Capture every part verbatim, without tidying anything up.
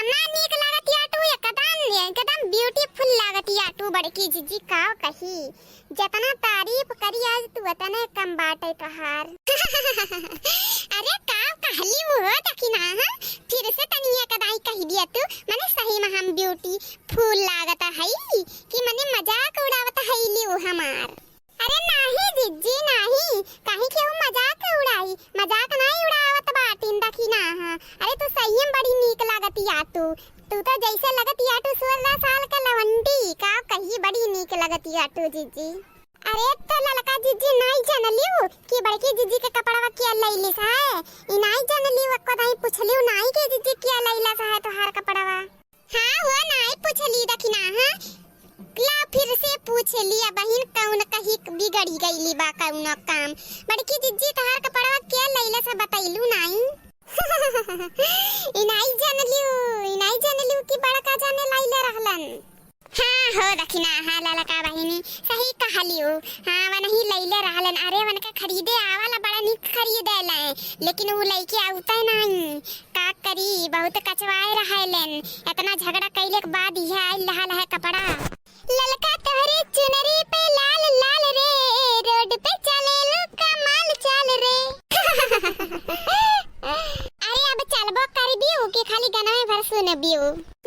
ना नीक लागत याटू, एकदम, एकदम beautiful लागत याटू बड़की जिज्जी, काव कही। जतना तारीफ करी आज तू, ओतने कम बाटे तोहार। अरे काव कहली वो दखिना, हाँ? फिर से तनी एक दाई कहि दिया तू, मने सही में हम beautiful लागत हई कि मने मजाक उड़ावत हईली वो हमार। अरे नाही जिज्जी नाही, काहे केहू मजाक उड़ाई, मजाक नाही उड़ावत बाटिन दखिना, हाँ। अरे तू सही में बड़ी नीक लागत याटू, तू तो जैसे लगत याटू सोलह साल के लवंडी, काव कही बड़ी नीक लगत याटू जिज्जी। अरे तो ललका जिज्जी नाही जनलिउ कि बड़की जिज्जी के कपड़वा किया लैलिस है, ई नाही जनलिउ, एको दाई पुछलिउ नाही कि जिज्जी किया लैलस है तोहार कपड़वा। हाँ हो, नाही पुछली दखिना, हाँ? ला फिर से पूछ लिया बहिन, कौन कही बिगड़ी गईली बा कौनो काम। बड़की जिज्जी तोहार कपड़वा के लैलस बतैलू नाही? ई नाही जनलिउ, ई नाही जनलिउ कि बड़का जाने लैले रहलन। हाँ हो दखिना, हाँ ललका बहिनी, सही कहलिउ। हाँ वनही लैले रहलन। अरे वनका खरीदे आवाला बड़ा निक खरीदे ले, लेकिन उ लैके आवते नाही। का करी, बहुत कचवाए रहेलेन। इतना झगड़ा कइले के बाद इहे आइल रहल है कपड़ा। ललका तोहरे चुनरी पे लाल लाल रे, रोड पे चलेलू कमाल चाल रे। अरे अब चलबो करबिउ कि खाली गनवे भर सुनबिउ?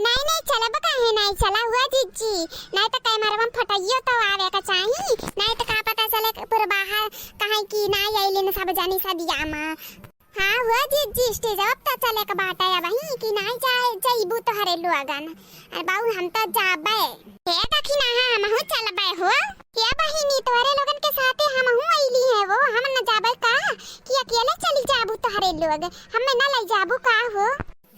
नाही नाही, चलब काहे नाही, चला हुआ जिज्जी। नाही तो कैमरवा में फोटोइयो तो आवे का चाही, नाही तो का पता चले पूरा बाहर कहे कि नाही आइलिन सब जानी सदिया में। हाँ हो जिज्जी, स्टेजवा पे तो चले के बाटे अबही कि नाही जाए, जइबू तोहरे लोगन। अरे बाऊ, हम तो जाबे। हे दखिना, हाँ, हमहू चलबे हो। हे बहिनी, तोहरे लोगन के साथे हमहू अइली है वो, हम न जाबे का कि अकेले चली जाबू तोहरे लोग, हमें न लइ जाबू का हो?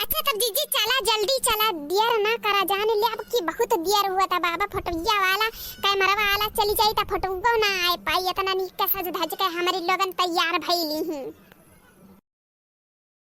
अच्छा तब जिज्जी चला, जल्दी चला, देर ना करा, जाने ले अब की बहुत देर हुआ था बाबा, फोटोइया वाला, कैमरा वाला चली जाई त फोटोइयो ना आए पाई, इतना नीक के सज धज के हमरे लोगन तैयार भइली ही।